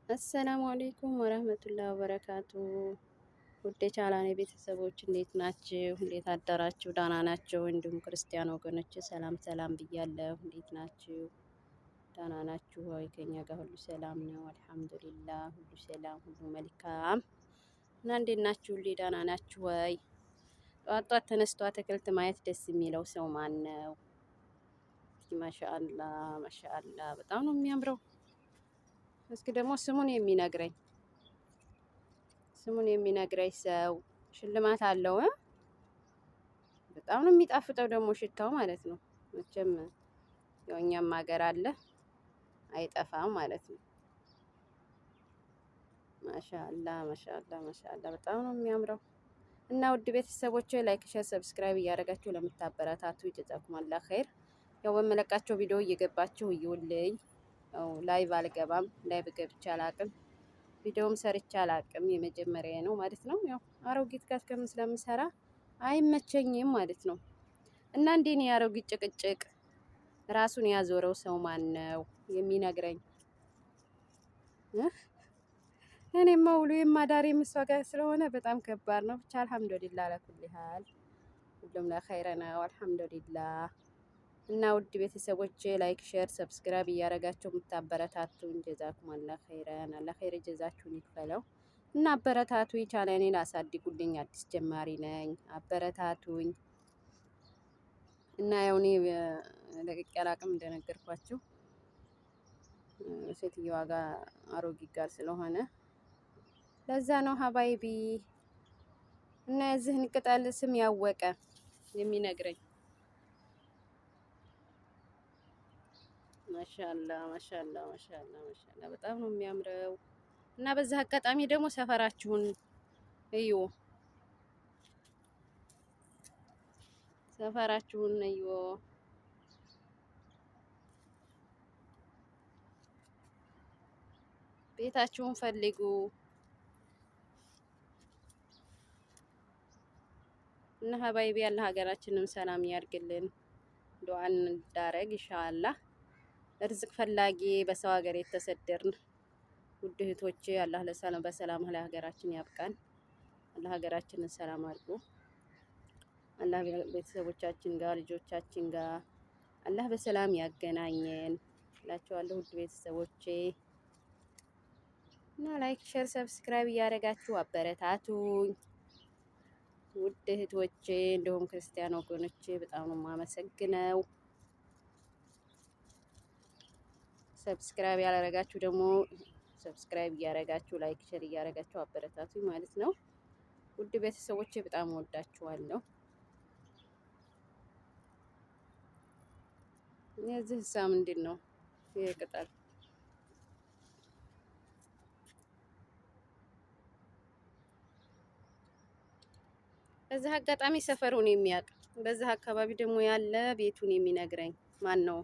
السلام عليكم ورحمة الله وبركاته። ውድ የቻናሌ ቤተሰቦች እንዴት ናችሁ? እንዴት አደራችሁ? ደህና ናችሁ? እንዲሁም ክርስቲያን ወገኖች ሰላም ሰላም ብያለሁ። እንዴት ናችሁ? ደህና ናችሁ ወይ? ከኛ ጋር ሁሉ ሰላም ነው الحمد لله። ሁሉ ሰላም፣ ሁሉ መልካም እና እንዴት ናችሁ? ሁሌ ደህና ናችሁ ወይ? ጧት ጧት ተነስቶ አትክልት ማየት ደስ የሚለው ሰው ማን ነው? ማሻአላ ማሻአላ፣ በጣም ነው የሚያምረው። እስኪ ደግሞ ስሙን የሚነግረኝ ሰው ሽልማት አለው። በጣም ነው የሚጣፍጠው ደግሞ ሽታው ማለት ነው። መቼም ያው እኛም ሀገር አለ፣ አይጠፋም ማለት ነው። ማሻአላ ማሻአላ ማሻአላ፣ በጣም ነው የሚያምረው። እና ውድ ቤተሰቦች like፣ share፣ subscribe እያደረጋችሁ ለምታበረታቱ جزاكم الله خير። ያው በምለቃቸው ቪዲዮ እየገባችሁ እዩልኝ። ያው live አልገባም፣ live ገብቼ አላቅም፣ ቪዲዮም ሰርቼ አላቅም። የመጀመሪያ ነው ማለት ነው። ያው አሮጊት ጋር ስለምሰራ አይመቸኝም ማለት ነው። እና እንዴ ነው የአሮጊት ጭቅጭቅ ራሱን ያዞረው ሰው ማን ነው የሚነግረኝ? እኔማ ውሎ የማዳር የምሷ ጋር ስለሆነ በጣም ከባድ ነው። ብቻ الحمد لله على كل حال፣ ሁሉም ለኸይር ነው። الحمد لله። እና ውድ ቤተሰቦቼ like፣ share፣ subscribe እያደረጋችሁ የምታበረታቱን جزاكم الله خيرا፣ አላህ ኸይር ጀዛችሁን ይክፈለው። እና አበረታቱኝ፣ ቻናሌን አሳድጉልኝ። አዲስ ጀማሪ ነኝ፣ አበረታቱኝ። እና ያው እኔ ለቅቄ አላቅም፣ እንደነገርኳችሁ ሴትየዋ ጋር አሮጊት ጋር ስለሆነ ለዛ ነው حبايبي። እና የዚህን ቅጠል ስም ያወቀ የሚነግረኝ። ማሻላ ማሻላ ማሻላ ማሻላ፣ በጣም ነው የሚያምረው። እና በዚህ አጋጣሚ ደግሞ ሰፈራችሁን እዩ፣ ሰፈራችሁን እዩ። ቤታችሁን ፈልጉ። እና حبايبي ያለ ሀገራችንም ሰላም ያድርግልን። ዱዓ እንዳረግ ኢንሻአላህ። ርዝቅ ፈላጊ በሰው ሀገር የተሰደርን ውድ እህቶቼ አላህ ለሰላም በሰላም ለሀገራችን ያብቃን። አላህ ሀገራችንን ሰላም አድርጎ አላህ ቤተሰቦቻችን ጋር ልጆቻችን ጋር አላህ በሰላም ያገናኘን እላቸዋለሁ ውድ ቤተሰቦቼ። እና like፣ share፣ subscribe እያደረጋችሁ አበረታቱኝ ውድ እህቶቼ፣ እንዲሁም ክርስቲያን ወገኖቼ በጣም ነው የማመሰግነው። Subscribe ያላረጋችሁ ደግሞ subscribe እያረጋችሁ like፣ share እያረጋችሁ አበረታቱኝ ማለት ነው። ውድ ቤተሰቦቼ በጣም ወዳችኋለሁ። የዚህ ሳ ምንድን ነው ይሄ ቅጠል? በዚህ አጋጣሚ ሰፈሩን የሚያውቅ፣ በዚህ አካባቢ ደግሞ ያለ ቤቱን የሚነግረኝ ማን ነው?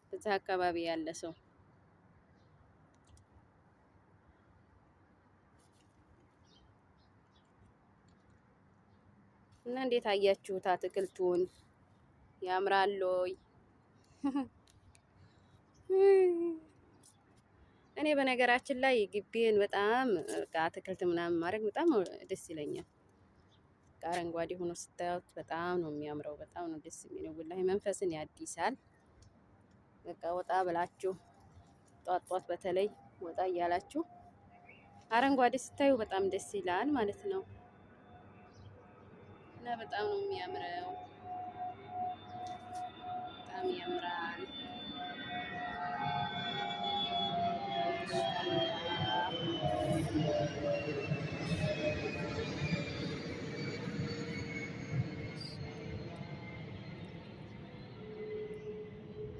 በዚህ አካባቢ ያለ ሰው። እና እንዴት አያችሁት አትክልቱን? ያምራል ወይ? እኔ በነገራችን ላይ ግቢን በጣም በቃ አትክልት ምናምን ማድረግ በጣም ደስ ይለኛል። አረንጓዴ ሆኖ ስታዩት በጣም ነው የሚያምረው። በጣም ነው ደስ የሚለው። ወላሂ መንፈስን ያድሳል። በቃ ወጣ ብላችሁ ጧት ጧት በተለይ ወጣ እያላችሁ አረንጓዴ ስታዩ በጣም ደስ ይላል ማለት ነው። እና በጣም ነው የሚያምረው። በጣም ያምራል።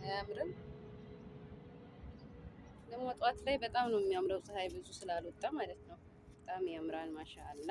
አያምርም? ደግሞ ጠዋት ላይ በጣም ነው የሚያምረው፣ ፀሐይ ብዙ ስላልወጣ ማለት ነው። በጣም ያምራል። ማሻአላ።